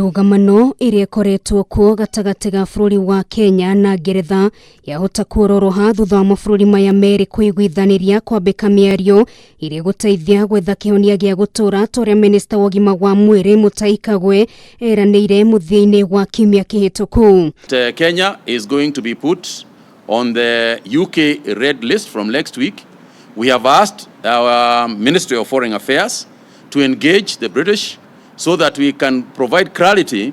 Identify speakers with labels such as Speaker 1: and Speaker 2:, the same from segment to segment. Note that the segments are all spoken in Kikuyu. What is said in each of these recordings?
Speaker 1: Ndũgamano ĩrĩa ĩkoretwo kuo gatagatĩ ga bũrũri wa Kenya na Ngeretha yahota kuororoha thutha wa mabũrũri maya merĩ kũiguithanĩria kwambĩka mĩario ĩrĩa ĩgũteithia gwetha kĩhonia gĩa gũtũũra ta ũrĩa minista wa ũgima wa mwĩrĩ Mutahi Kagwe eranĩire mũthia-inĩ wa kiumia kĩhĩtũku.
Speaker 2: Kenya is going to be put on the UK red list from next week. We have asked our Ministry of Foreign Affairs to engage the British so that we can provide clarity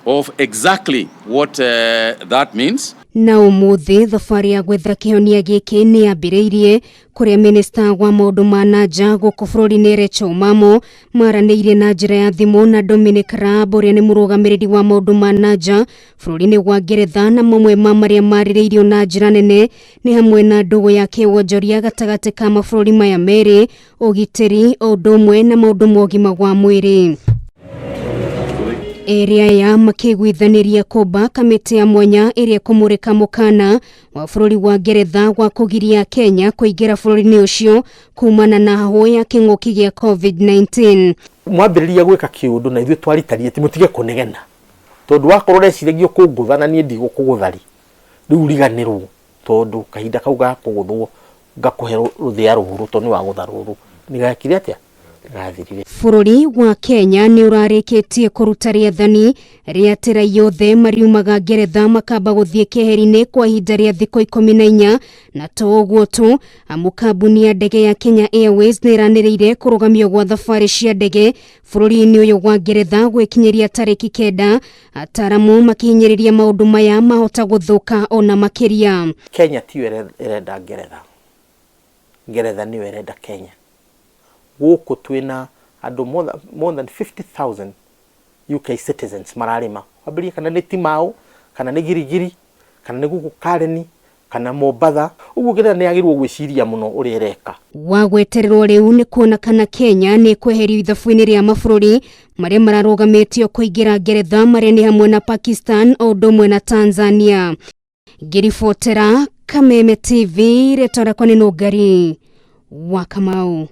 Speaker 2: of exactly what that means.
Speaker 1: Na ũmũthĩ thabarĩ ya gwetha kĩhonia gĩkĩ nĩ yambĩrĩirie kũrĩa minista wa maũndũ ma na nja gũkũ bũrũri-inĩ Rachel Mamo maranĩirie na njĩra ya thimũ na Dominic Raab ũrĩa nĩ mũrũgamĩrĩri wa maũndũ ma na nja bũrũri-inĩ wa Ngeretha, na mamwe ma marĩa marĩrĩirio na njĩra nene nĩ hamwe na ndũgũ ya kĩwonjoria gatagatĩ ka mabũrũri maya merĩ, ũgitĩri o ũndũ ũmwe na maũndũ ma ũgima wa mwĩrĩ. Erĩ aya makĩiguithanĩria kũmba kamĩtĩ ya mwanya ĩrĩa ĩkũmũrĩka mũkana wa bũrũri wa Ngeretha wa kũgiria Kenya kũingĩra bũrũri-inĩ ũcio kumana na hahũ ya kĩng'ũki gĩa COVID-19.
Speaker 3: Mwambĩrĩria gwĩka kĩũndũ na ithuĩ twaritarie ti mũtige kũnegena, tondũ wakorwo ũreciragia kũngũtha na niĩ ndigũkũgũtha rĩ, rĩu riganĩrwo, tondũ kahinda kau ga kũgũthwo ngakũhe rũthĩa rũrũ, tondũ nĩ wagũtha rũrũ nĩgekire atĩa, gathirire.
Speaker 1: Bũrũri wa Kenya nĩ ũrarĩkĩtie kũruta rĩathani rĩa atĩ raia othe mariumaga Ngeretha makamba gũthiĩ keheri-inĩ kwa ihinda rĩa thikũ 14, na to ũguo tu, amu kambuni ya ndege ya Kenya Airways nĩ ĩranĩrĩire kũrũgamio gwa thabarĩ cia ndege bũrũri-inĩ ũyũ wa Ngeretha gwĩkinyĩria tarĩki 9, ataramu makĩhinyĩrĩria maũndũ maya mahota gũthũka ona makĩria.
Speaker 3: Kenya tiyo ĩrenda Ngeretha, Ngeretha nĩyo ĩrenda Kenya. Gũkũ twĩna andũ more than 50,000 UK citizens mararĩma, wambĩrĩrie kana nĩ Timau, kana nĩ Girigiri, kana nĩ gũkũ Karen, kana Mombatha. Ũguo Ngeretha nĩ yagĩrĩirwo gwĩciria mũno ũrĩa ĩreka.
Speaker 1: Wa gwetererwo rĩu nĩ kuona kana Kenya nĩ kweherio ithabu-inĩ rĩa mabũrũri marĩa mararũgamĩtio kũingĩra Ngeretha, marĩa nĩ hamwe na Pakistan o ũndũ ũmwe na Tanzania. Ngĩribotera Kameme TV, rĩtwa rĩakwa nĩ Nũngari wa Kamau.